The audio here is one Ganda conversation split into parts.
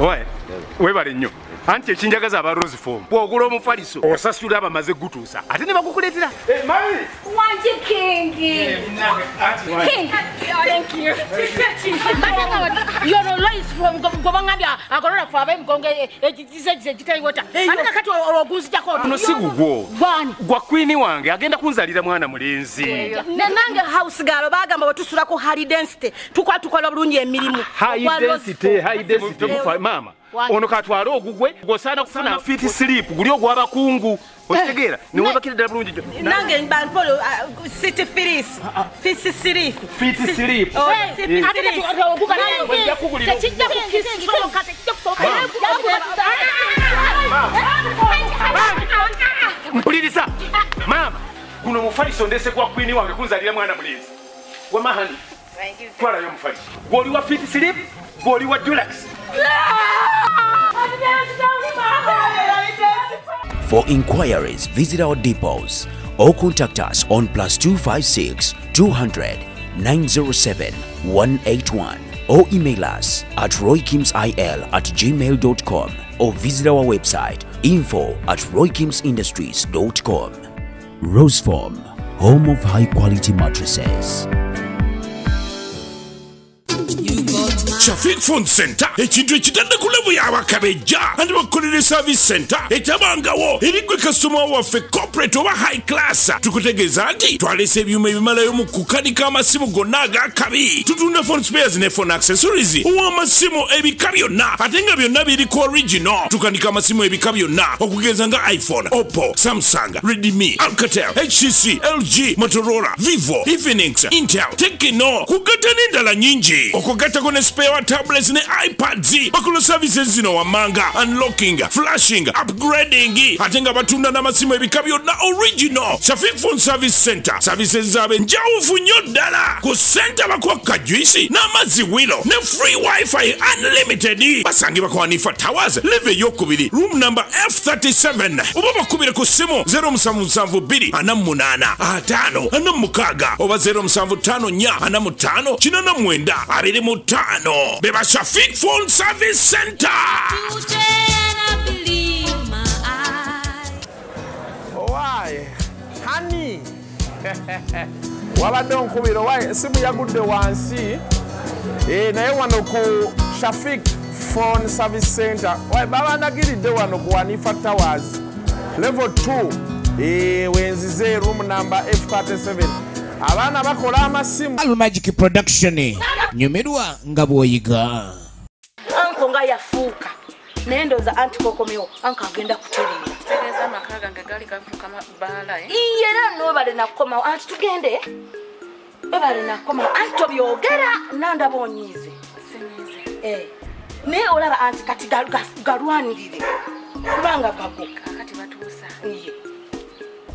Oye, webale nnyo. Anti ekinjagaza aba Rose Form. Bw'ogula omufaliso osasula abamaze gutuusa ate ne bakukuleetera. Mami! Wangi King. King. Thank you. Yono Lois from gobangambya agolola fa ab'emigongo egize gitayiwota. Ate kakati ogunzijako. Ono si gugwo. Gwa queen wange agenda kunzalira mwana mulenzi. Nange house girl bagamba bwe ku high density. Tukola bulungi emirimu. High density, high density. Mama. Ono katwala ogugwe gosana kufuna fit sleep guli ogwabakungu otegeera ne webakira ddala bulungi nange banpolo city firis fit sleep fit sleep mpuliriza mama guno mufaliso ndese kwa queen wange kunzalira mwana mulenzi wamahani twalayo mufaliso gwoli wa fit sleep gwoli wa deluxe. For inquiries, visit our depots or contact us on +256 200 907 181 or email us at roykimsil@gmail.com or visit our website info@roykimsindustries.com. Roseform, home of high quality mattresses. Shafik Phone Center ekintu ekitadde ku level y'abakabejja andi bakukolera service center etabangawo erigwe customer waffe corporate oba high class. Tukutegeeza nti twalese ebyuma ebimalayo mu kukanika amasimu gonna ag'akabi. Tutunda phone spares ne phone accessories ow'amasimu ebika byonna ate nga byonna biriko original. Tukanika amasimu ebika byonna okugeza nga iPhone, Oppo, Samsung, Redmi, Alcatel, HTC, LG, Motorola, Vivo, Infinix, Intel, Tecno, kugatta n'endala nnyingi. Okugattako ne spare tablets ne iPads. Bakola services zino wammanga: unlocking, flashing, upgrading ate nga batunda n'amasimu ebika byonna original. Shafik Phone Service Center services zaabwe njawufu nnyo ddala. Ku center bakuwa kajuisi n'amazzi wilo ne free wifi unlimited. Basangibwa ku Hanifa Towers level eyokubiri room number F37 oba bakubire ku ssimu 0772 48 5 46 oba 0754 45 89 25. Beba Shafik Phone Service Center. Why? Honey. Wabadde onkubira why esimu yagudde wansi. Naye wano ku Shafik Phone Service Center. Why babandagiridde wano ku Hanifa Towers level 2. Wenzize room number F37. Abaana bakola amasimu. Al Magic Production. Nyumirwa nga bw'oyiga. Anko nga yafuuka. Naye ndowooza anti kokomyewo anko agenda kutereera. Kitegeeza amaka gange gaali gafuuka bbaala. Iye era noobale nakukomawo anti tugende. Webale nakukomawo anti tobyogera nandaba onyiize. Sinyiize. Naye olaba anti kati galwanirire kubanga gago. Kaakati batuusa. Iye.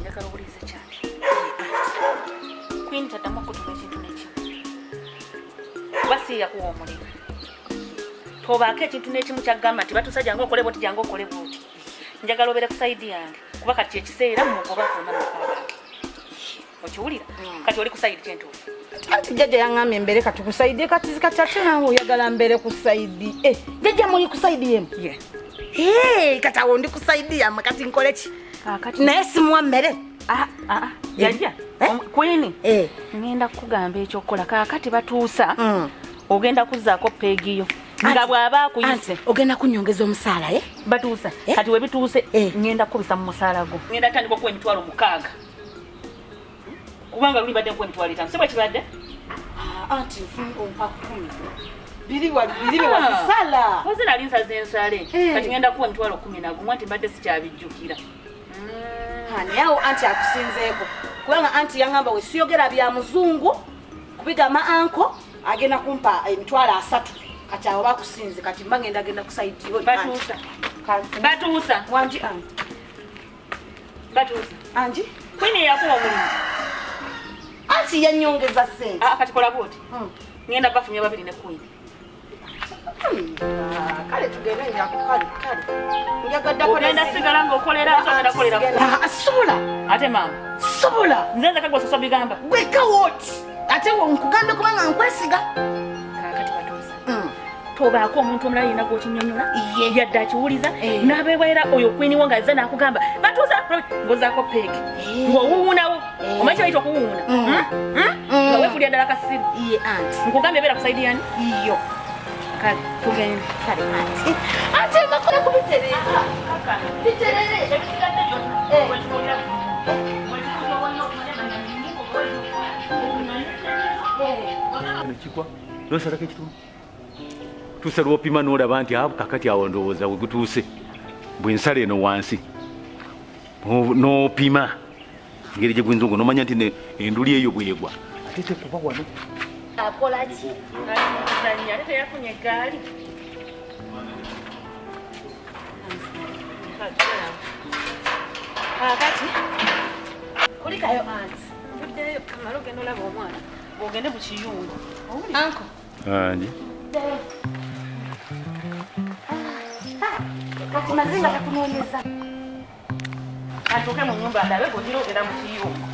Njagala owulirize kyange. Queen taddamu okutuma ekintu n'ekimu. Kuba si yakuwa omulimu. Tobaako ekintu n'ekimu kyagamba nti batuusa jangu okole bw'oti jangu okole bw'oti. Njagala obeere ku sayidi yange kuba kati ekiseera mugoba afuluma mu maka gange. Okiwulira? Kati oli ku sayidi ki entuufu? Anti jjajja yaŋŋambye mbeere kati ku sayidi kati kati ate naawe oyagala mbeere ku sayidi. Jjajja muli ku sayidi emu? Kati awo ndi ku sayidi yammwe kati nkole ki? Naye simuwa mmere. Jjajja, Queen, ngenda kukugamba ekyokukola. Kaakati batuusa ogenda kuzzaako peegi yo. Nga bw'aba akuyise ogenda kunnyongeza omusaala. Batuusa kati we bituuse ngenda kukubisa mu musaala gwo. Ngenda tandika okuwa emitwalo 6 kubanga luli badde nkuwa emitwalo 5. Si bwe kibadde? Anti ompa 10 biri wasala. Kozi nali nsaze ensale. Kati ngenda kuwa emitwalo 11 anti mbadde sikyabijjukira. Naye awo anti akusinzeeko kubanga anti yaŋŋamba we siyogera bya muzungu kubigamba anko agenda kumpa emitwalo 3. Kati awo bakusinze kati mba ngenda genda ku sayidi yo. Batuusa. Batuusa. Wangi anti. Batuusa. Angi? Queen yakuwa omulimu. Anti yannyongeza ssente. Kati kola bw'oti. Ngenda bafumya babiri ne Queen. Kale tugende kale kale. Njagadde ogenda sigala ng'okolera ogenda kukolera. Sobola. Ate maama. Sobola. Nze nze kagwa soso bigamba. Gweka woti. Ate nkugambe kubanga nkwesiga. Kaakati batuusa. Tobaako omuntu omulala yenna gw'okinnyonnyola yadde akiwuliza n'abeewera oyo kwini wo ng'azza n'akugamba batuusa ng'ozaako peeki ng'owuwunawo omanyi kye bayita okuwuwuna nga weefuulira ddala kasiru nkugambye beera ku sayidi yani iyo kale tugende kale anti anti makola kubitereeza biterere ebisigadde byonna wetunuulira ekikwa n'osalako ekitundu tuusa lw'opima n'olaba nti awo kakati awo ndowooza we gutuuse bwe nsala eno wansi n'opima engeri gye guyinza n'omanya nti enduli eyo bwegwa ate tekuba wano akola ki azannya ate teyafunye eggaali kakati kulikayo anti nvuddeyo kamala ogenda olaba omwana bw'ogende mu kiyungu anko angi kati mazinga takunoonyeza atuuke mu nnyumba ndabe bw'ogira ogenda mu kiyungu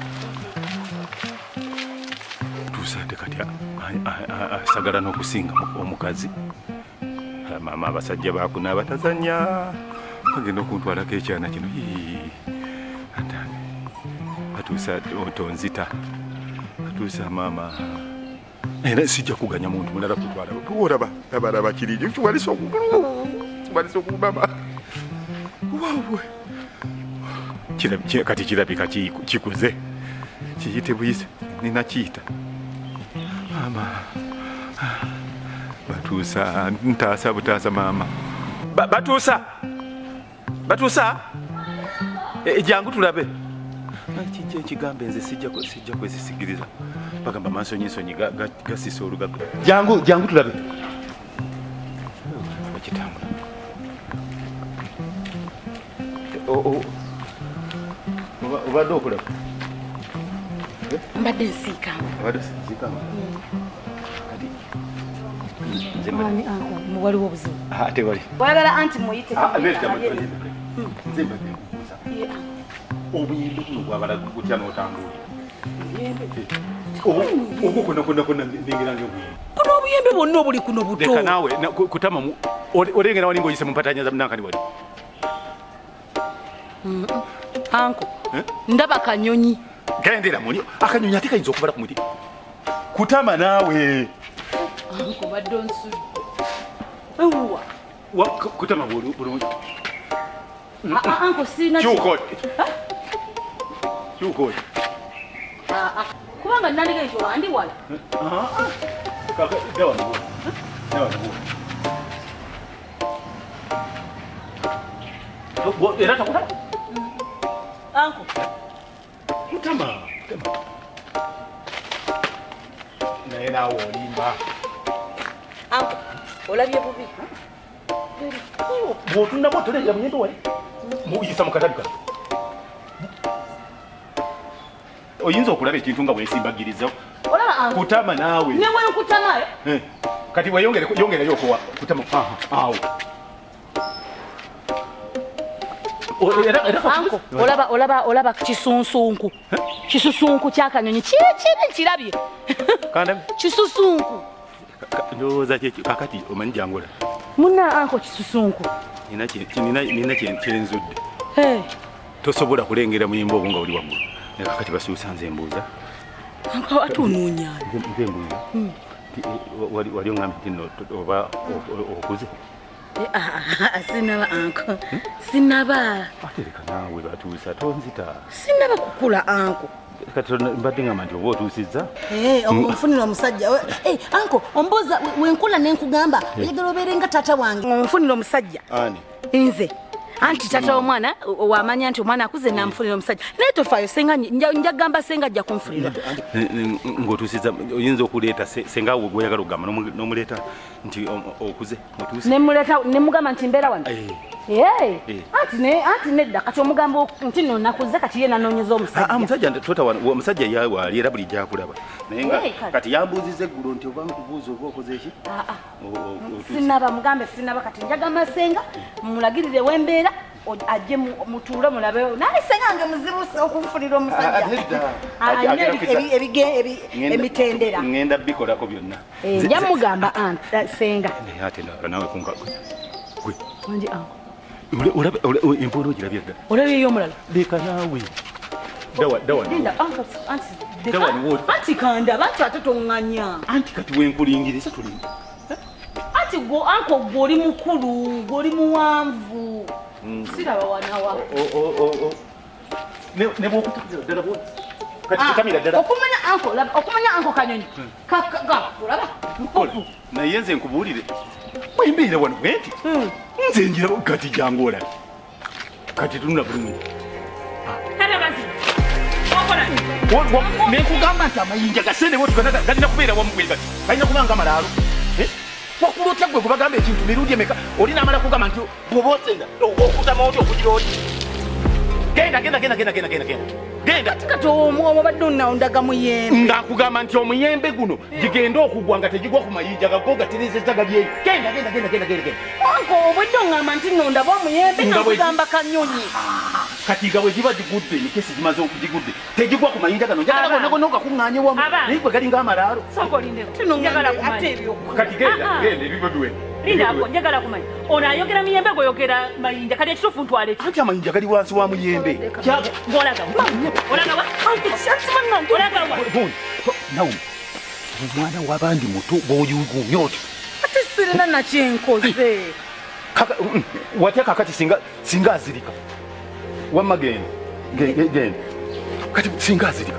tuusa ate kati asagala n'okusinga omukazi maama abasajja bakunaaba tazannya bagenda okuntwalako ekyana kino atuusa tonzita atuusa maama era sijja kuganya muntu mulala kutwala olaba laba kirije kiwalisa okubaba kati kirabika kikuze kiyite buyise nina kiyita maama batuusa ntaasa butaasa maama batuusa batuusa jangu tulabe kijja ekigambo nze sijja kwezisigiriza bagamba mansonyi gasisa olugaga jangu jangu tulabe bakitambula obadde okulaba mbadde nsiikamu obadde nsiikamu kati waliwo obuzibu tewali oyagala anti muyite nze mbadde nkubuuza obuyembe buno bwabala gutya n'otambuulira ogwo kwonna kwonna kwonna ndengera ng'obuyembe buno obuyembe bwonna obuli kuno buto leka naawe kutama olengera wali ng'oyise mu mpatanya za munankani wali anko ndaba kanyonyi gendera muli akanyonyi ate kayinza okubala ku muti kutama naawe anko badde onsudde ewuwa kutama bulungi anko sirina kyuka kyuka kubanga nandika ekyo wandi wala era takutama anko kutama kutama naye naawe olimba anko olabye bubi bw'otundamu otolengera muyembe wali muyisa mu katabi kano oyinza okulaba ekintu nga weesimbagiriza kutama naawe ne wenkutamayo kati weyongerayo okuwa kutama awo anko olaba olaba olaba kisunsunku kisusunku kyakanyonyi kikiri nkirabye kisusunku ndowooza kakati omanyi jangola muna anko kisusunku nina kyenzudde tosobola kulengera muyimba obwo nga oli waggulu kakati basuusa nze mbuuza anko ate onoonya nze mbuuza wali oŋŋambye nti nno oba okuze sinaba anko sinaba atereka naawe batuusa tonzita sinaba kukula anko kati mbadde ngamba nti oba otuusizza onfunira omusajja anko ombuuza wenkula nenkugamba oyagala obeere nga taata wange onfunira omusajja ani nze anti taata w'omwana wamanya nti omwana akuze namufunira omusajja naye tofaayo senga njagamba senga ajja kunfunira ng'otuusizza oyinza okuleeta senga we gweyagala okugamba n'omuleeta nti okuze otuuse nemugamba nti mbeera wano anti nedda kati omugamba nti nno nakuze kati ye nanoonyeza omusajja omusajja yawaali era bulijjo akulaba naye nga kati yambuuzizza eggulo nti oba nkubuuza oba okoze eki sinaba mugambe sinaba kati njagamba senga mulagirire wembeera ajje mutuule mulabe naye sengange muzibu okunfunira omusajja alina emitendera ngenda bikolako byonna nja mugamba senga ate nawe kunga gwe wangi anko olabe empoolo ogirabye dda olabyeyo omulala leka naawe dawa dawa linda anko anti dawa anti kanda bantu ate toŋŋanya anti kati wenkulingiriza tulinda anti gwe anko gwe oli mukulu gwe oli muwanvu siraba wanawa ne bw'okutamira ddala bwoti kati kutamira ddala okumanya anko okumanya anko kanyonyi ka olaba nkola naye nze nkubuulire bwembeera wano bwe nti nze ngira kati jangu olabe kati tunula bulungi nenkugamba nti amayinja gasende bwoti galina kubeera wamu bwe gati galina kuba nga malaalo wakula otya gwe gubagamba ekintu mirundi emeka oli n'amala kugamba nti bw'oba osenda okutama otya okugira oti genda genda genda genda genda genda genda genda kati obadde ondaga muyembe nga nkugamba nti omuyembe guno gigenda okugwa nga tegigwa ku mayinja gago gaterezezza gali eyo genda genda genda genda genda genda anko obwedde oŋŋamba nti nno ndaba omuyembe nga nkugamba kanyonyi kati nga bwe giba gigudde emikesi gimaze okugigudde tegigwa ku mayinja gano njagala gonna gonna ogakuŋŋaanye wamu naye gwe galinga amalaalo kati genda genda ebibyo biwedde lindako njagala kumanya ono ayogera miyembe gweoyogera mayinja kati ekituufu ntwala eki anti amayinja gali wansi wa muyembe olagawa nawe omwana w'abandi muto bw'oyugumya otyo ate sirina nakyenkoze watya kakati singa azirika wamma genda genda kati singa azirika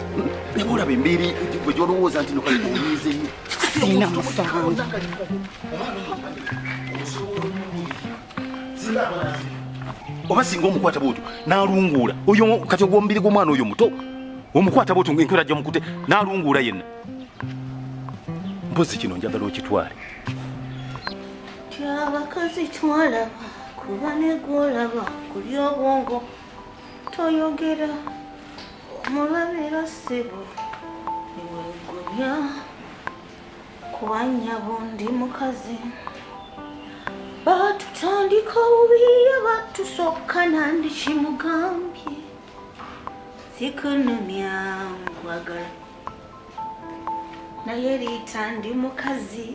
naye olaba embeera gwe gy'olowooza nti no kati onyiize nnyo sirina musango oba singa omukwata bwotyo n'alunguula oyo kati ogw'omubiri gw'omwana oyo muto omukwata bwotyo enkwera gy'omukute n'alunguula yenna mpozi kino njagala okitwale abakazi twalaba kuba ne gw'olaba kuli obwongo toyogera omulabira ssebo niweegumya kuba nnyabo ndi mukazi batutandika bubi batusokka nandi kimugambye sikunumya nkwagala naye liita ndi mukazi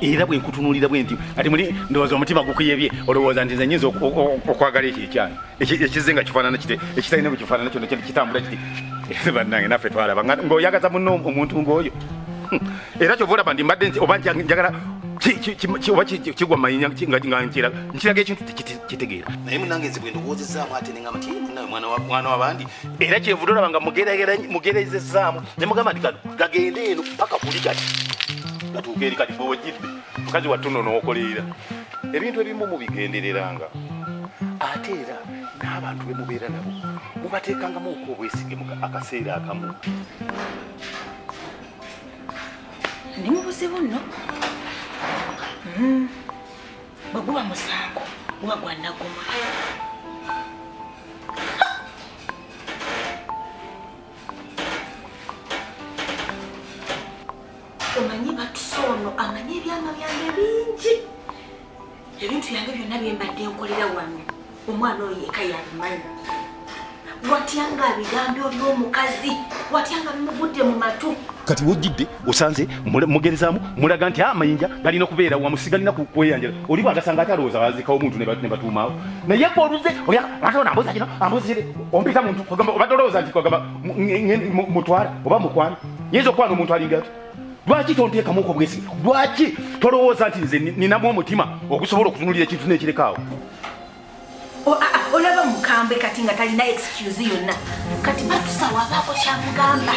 era bwe nkutunuulira bwe nti ati muli ndowooza omutima gukuyebye olowooza nti nze nnyinza okwagala ekyo ekyana ekizze nga kifaanana kite ekitalina bwe kifaanana kyonna kitambula kiti bannange naffe twalaba ng'oyagaza munno omuntu ng'oyo era kyova olaba nti mbadde nti oba njagala oba kigwa mayinja nga nkiraga ekintu kitegeera naye munnange nze bwe ndowoozezaamu ate ne ngamba nti munnawe mwana w'abandi era kyenvudde olaba nga mugerezezaamu ne mugamba nti gano gagende eno paka kuli kati gatuuka eri kati gwe wejjidde mukazi wattu nno n'okoleera ebintu ebimu mubigendereranga ate era n'abantu be mubeera nabo mubateekangamu okwo obwesige akaseera akamu ndi mu buzibu nno bwe guba musango guba gwa Naguma omanyi batusa ono amanyi ebyama byange bingi ebintu byange byonna bye mbadde nkolera wano omwana oyo yekka yabimanyi watyanga abigambye oli omukazi watyanga bimugudde mu matu kati wojjidde osanze mugerezaamu mulaga nti amayinja galina kubeera wamu sigalina kweyanjala oli bwagasanga ate alowooza bazikawo omuntu ne batuumaawo naye gwe oluze ate ono ambuuza kino ambuuza kiri ompita muntu kugamba obadde olowooza nti kugamba mutwala oba mukwana nyinza okwana omuntu alinga ati lwaki tonteekamu okwo bwesige lwaki tolowooza nti nze ninamu omutima ogusobola okutunulira ekintu n'ekirekaawo olaba mukambwe kati nga talina excuse yonna kati batusa wabaako kyamugamba.